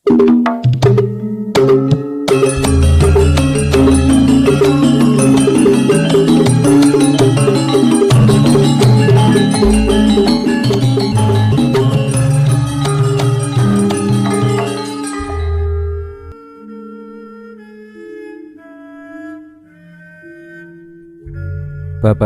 Bapak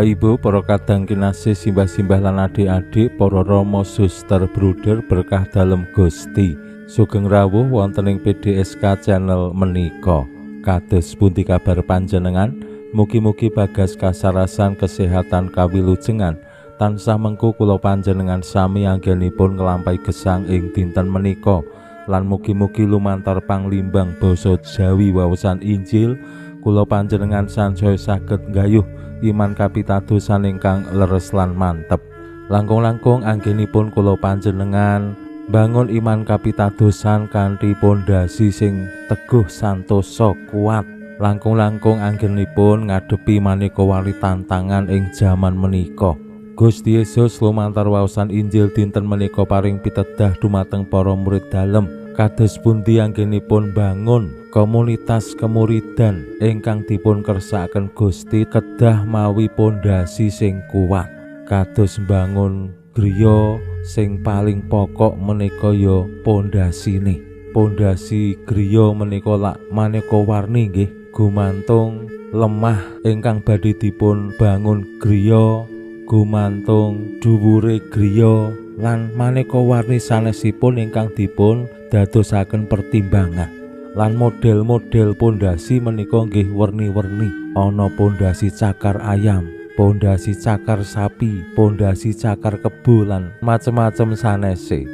Ibu, para kadang kinasih, simbah-simbah lan adik-adik, para rama, suster, bruder berkah dalem Gusti. Sugeng rawuh wonten ing PDSK channel menika. Kados pundi kabar panjenengan? Mugi-mugi bagas kasarasan kesehatan kawilujengan tansah mengku kula panjenengan sami anggenipun nglampahi gesang ing dinten menika. Lan mugi-mugi lumantar panglimbang basa Jawi wawasan Injil kula panjenengan sansaya saged nggayuh iman kapitadosan ingkang leres lan mantep. Langkung-langkung anggenipun kula panjenengan bangun iman kapitadosan kanthi pondasi sing teguh santosa kuat. Langkung-langkung anggenipun ngadepi maneka warni tantangan ing jaman menika. Gusti Yesus lumantar waosan Injil dinten menika paring pitedah dumateng para murid dalem kados pundi anggenipun bangun komunitas kemuridan ingkang dipun kersakaken Gusti kedah mawi pondasi sing kuat. Kados mbangun griya sing paling pokok menika ya pondasine. Pondasi griya menika lak maneka warni nggih, gumantung lemah ingkang badhe dipun bangun griya, gumantung dhuwure griya lan maneka warni sanesipun ingkang dipun dadosaken pertimbangan. Lan model-model pondasi menika nggih werni-werni. Ana pondasi cakar ayam, pondasi cakar sapi, pondasi cakar kebo lan macem-macem sanese.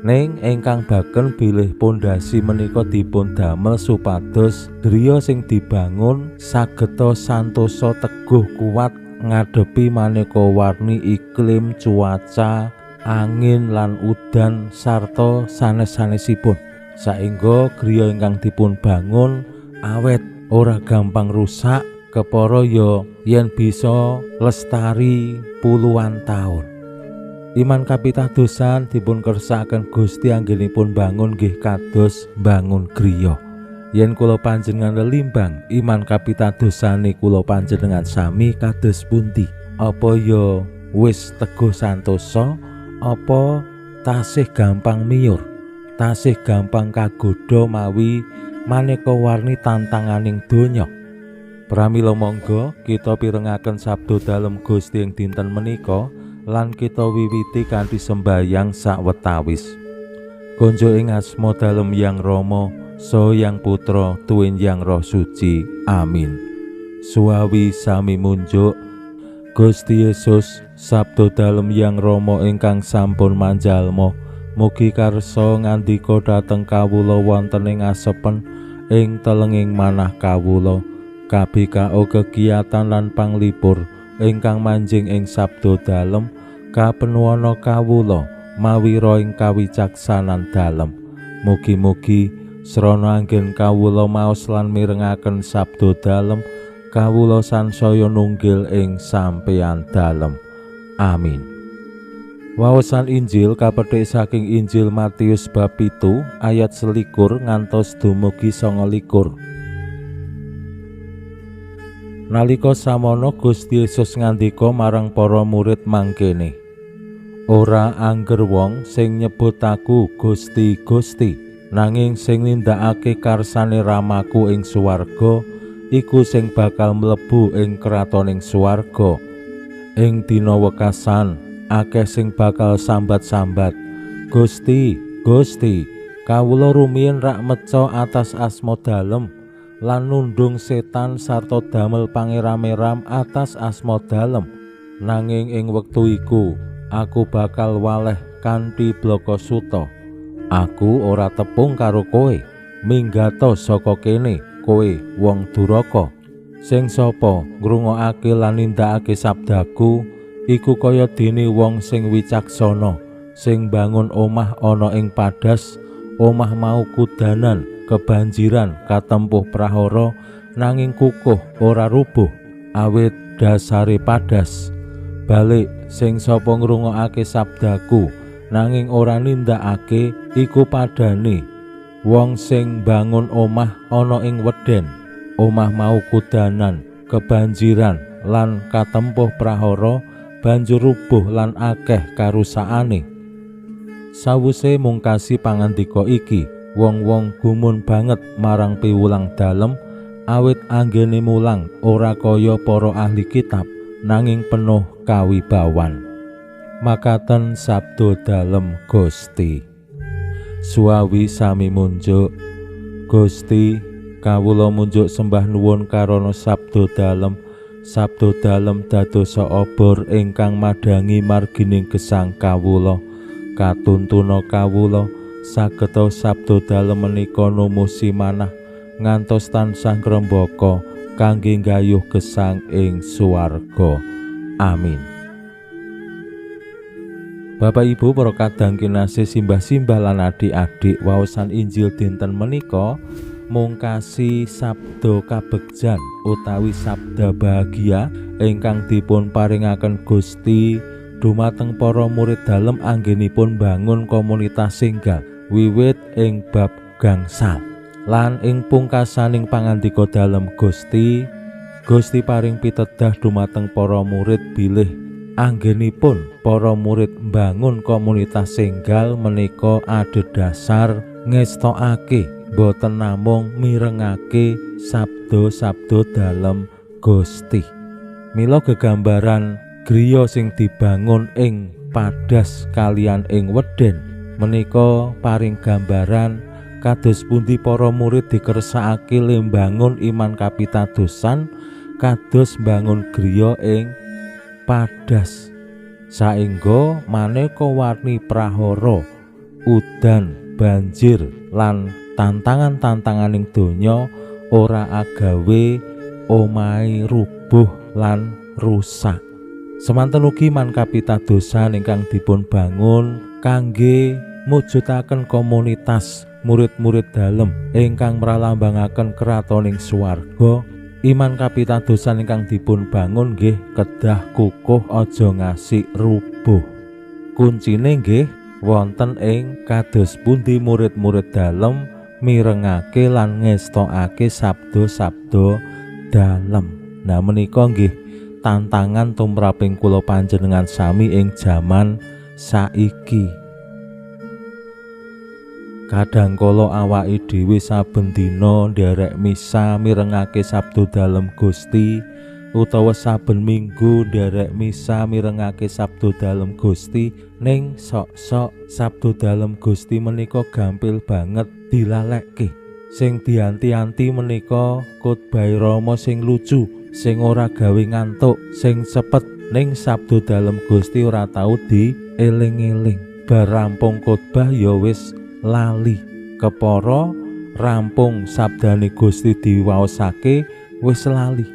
Ning ingkang baken bilih pondasi menika dipun damel supados griya sing dibangun sageta santosa teguh kuat ngadepi maneka warni iklim, cuaca, angin lan udan sarta sanes-sanesipun. Saengga griya ingkang dipun bangun awet, ora gampang rusak, kepara ya yen bisa lestari puluhan taun. Iman kapitadosan dipun kersakaken Gusti anggenipun bangun nggih kados bangun griya. Yen kula panjenengan lelimbang iman kapitadosane kula panjenengan sami kados pundi? Apa ya wis teguh santosa, apa tasih gampang miyur, tasih gampang kagodha mawi maneka warni tantanganing donya? Pramila monggo kita pirengaken sabda dalem Gusti ing dinten menika lan kita wiwiti kanthi sembayang sawetawis. Konjo ing asma dalem Yang Rama, saha Yang Putra, tuwin Yang Roh Suci. Amin. Suwawi sami munjuk Gusti Yesus, sabda dalem Yang Rama ingkang sampun manjalma, mugi karsa ngandika dhateng kawula wonten ing asepen ing telenging manah kawula. KBKO kegiatan lan panglipur ingkang manjing ing sabda dalem kapenuwana kawula mawi ing kawicaksanan dalem. Mugi-mugi srana anggen kawula maos lan mirengaken sabda dalem, kawula sansaya nunggil ing sampeyan dalem. Amin. Waosan Injil kapethik saking Injil Matius bab 7 ayat 21 ngantos dumugi 29. Nalika samono Gusti Yesus ngandika marang para murid mangkene, ora angger wong sing nyebut aku Gusti Gusti, nanging sing nindakake karsane Ramaku ing swarga iku sing bakal mlebu ing kratoning swarga. Ing dina wekasan akeh sing bakal sambat-sambat, Gusti, Gusti, kawula rumiyin rak meca atas asma dalem lan nundung setan sarta damel pangeram-eram atas asma dalem. Nanging ing wektu iku aku bakal waleh kanthi blaka suta. Aku ora tepung karo kowe, minggato saka kene kowe wong duraka. Sing sapa ngrungokake lan nindakake sabdaku iku kaya dene wong sing wicaksana, sing bangun omah ana ing padas. Omah mau kudanan, kebanjiran, katempuh prahara, nanging kukuh ora rubuh awit dasare padas. Balik sing sapa ngrungokake sabdaku nanging ora nindakake iku padane wong sing bangun omah ana ing weden. Omah mau kudanan, kebanjiran lan katempuh prahara, banjur rubuh lan akeh karusakane. Sawuse mungkasi pangandika iki, wong-wong gumun banget marang piwulang dalem, awit anggene mulang ora kaya para ahli kitab, nanging penuh kawibawan. Makaten sabda dalem Gusti. Suwawi sami munjuk. Gusti, kawula munjuk sembah nuwun karana sabda dalem. Sabda dalem dadosa obor ingkang madhangi margining gesang kawula. Katuntuna kawula sageta sabda dalem menika numusi manah ngantos tansah ngrembaka kangge nggayuh gesang ing swarga. Amin. Bapak Ibu para kadang kinasih, simbah-simbah lan adik-adik, waosan Injil dinten menika mungkasi sabda kabegjan utawi sabda bahagia ingkang dipun paringaken Gusti dumateng para murid dalem anggenipun bangun komunitas singgal wiwit ing bab gangsal. Lan ing pungkasaning pangandika dalem Gusti, Gusti paring pitedah dumateng para murid bilih anggenipun para murid mbangun komunitas singgal menika adhedhasar ngestokake, boten namung mirengake sabda-sabda dalem Gusti. Mila gegambaran griya sing dibangun ing padas kalian ing weden menika paring gambaran kados pundi para murid dikersakake le mbangun iman kapitadosan kados mbangun griya ing padas, saengga maneka warni prahara, udan, banjir lan tantangan-tantanganing donya ora agawe omahe rubuh lan rusak. Semanten ugi iman kapitadosan ingkang dipun bangun kangge mujudaken komunitas murid-murid dalem ingkang mralambangaken kratoning swarga. Iman kapitadosan ingkang dipun bangun nggih kedah kukuh, aja ngasih rubuh. Kuncine nggih wonten ing kados pundi murid-murid dalem mirengake lan ngestokake sabda-sabda dalem. Nah menika nggih tantangan tumraping kula panjenengan sami ing jaman saiki. Kadang kala awake dhewe saben dina nderek misa mirengake sabda dalem Gusti, utawa saben minggu nderek misa mirengake sabda dalem Gusti, ning sok-sok sabda dalem Gusti menika gampil banget dilalekke. Sing dianti-anti menika khotbah Rama sing lucu, sing ora gawe ngantuk, sing cepet, ning sabda dalem Gusti ora tau dieling-eling. Bar rampung khotbah ya wis lali. Kepara rampung sabdane Gusti diwaosake wis lali.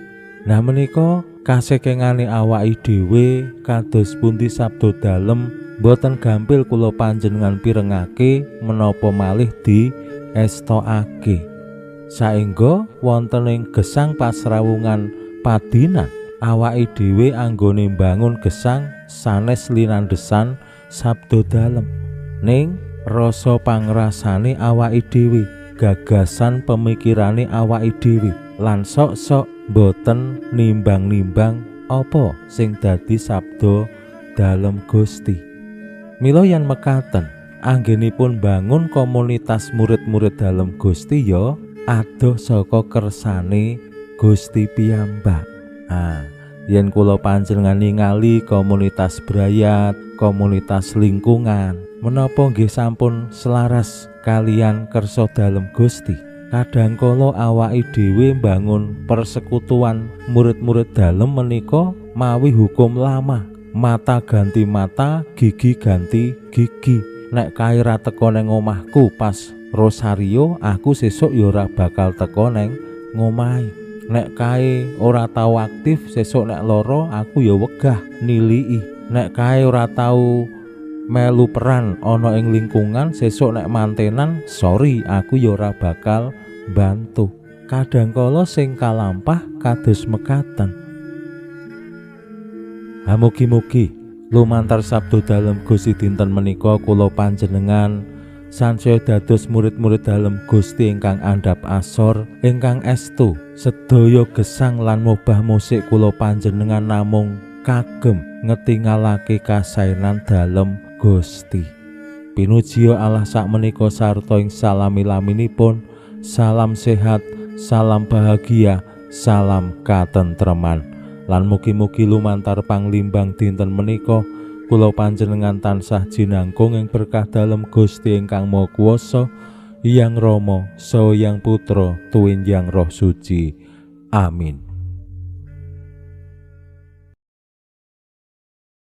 Nah menika kasekengane awake dhewe kados pundi sabda dalem boten gampil kula panjenengan pirengake menapa malih diestokake. Saengga wonten ing gesang pasrawungan padinan awake dhewe anggone mbangun gesang sanes linandesan sabda dalem, ning rasa pangrasane awake dhewe, gagasan pemikirane awake dhewe, lan sok-sok boten nimbang-nimbang apa sing dadi sabda dalem Gusti. Mila yen mekaten anggenipun bangun komunitas murid-murid dalem Gusti ya adoh saka kersane Gusti piyambak. Ah, yen kula panjenengan ningali komunitas brayat, komunitas lingkungan, menapa nggih sampun selaras kalian kersa dalem Gusti? Kadang kala awake dhewe mbangun persekutuan murid-murid dalem menika mawi hukum lama, mata ganti mata, gigi ganti gigi. Nek kae ra teko neng omahku pas rosario, aku sesuk ya ora bakal teko neng ngomahe. Nek kae ora tau aktif, sesuk nek lara aku ya wegah nilii. Nek kae ora tau melu peran ana ing lingkungan, sesuk nek mantenan, sorry aku ya ora bakal bantu. Kadang kala sing kalampah kados mekaten. Ha mugi-mugi Lumantar sabdo dalem Gusti dinten menika kula panjenengan sansaya dados murid-murid dalem Gusti ingkang andhap asor, ingkang estu sedaya gesang lan mobah musik kula panjenengan namung kagem ngetingalake kasaenan dalem Gusti. Pinujiya Allah sakmenika sarta ing salami-laminipun. Salam sehat, salam bahagia, salam katentreman. Lan mugi-mugi lumantar panglimbang dinten menika kula panjenengan tansah jinangkung ing berkah dalem Gusti ingkang Maha Kuwasa, Hyang Rama, saha Hyang Putra, tuwin Hyang Roh Suci. Amin.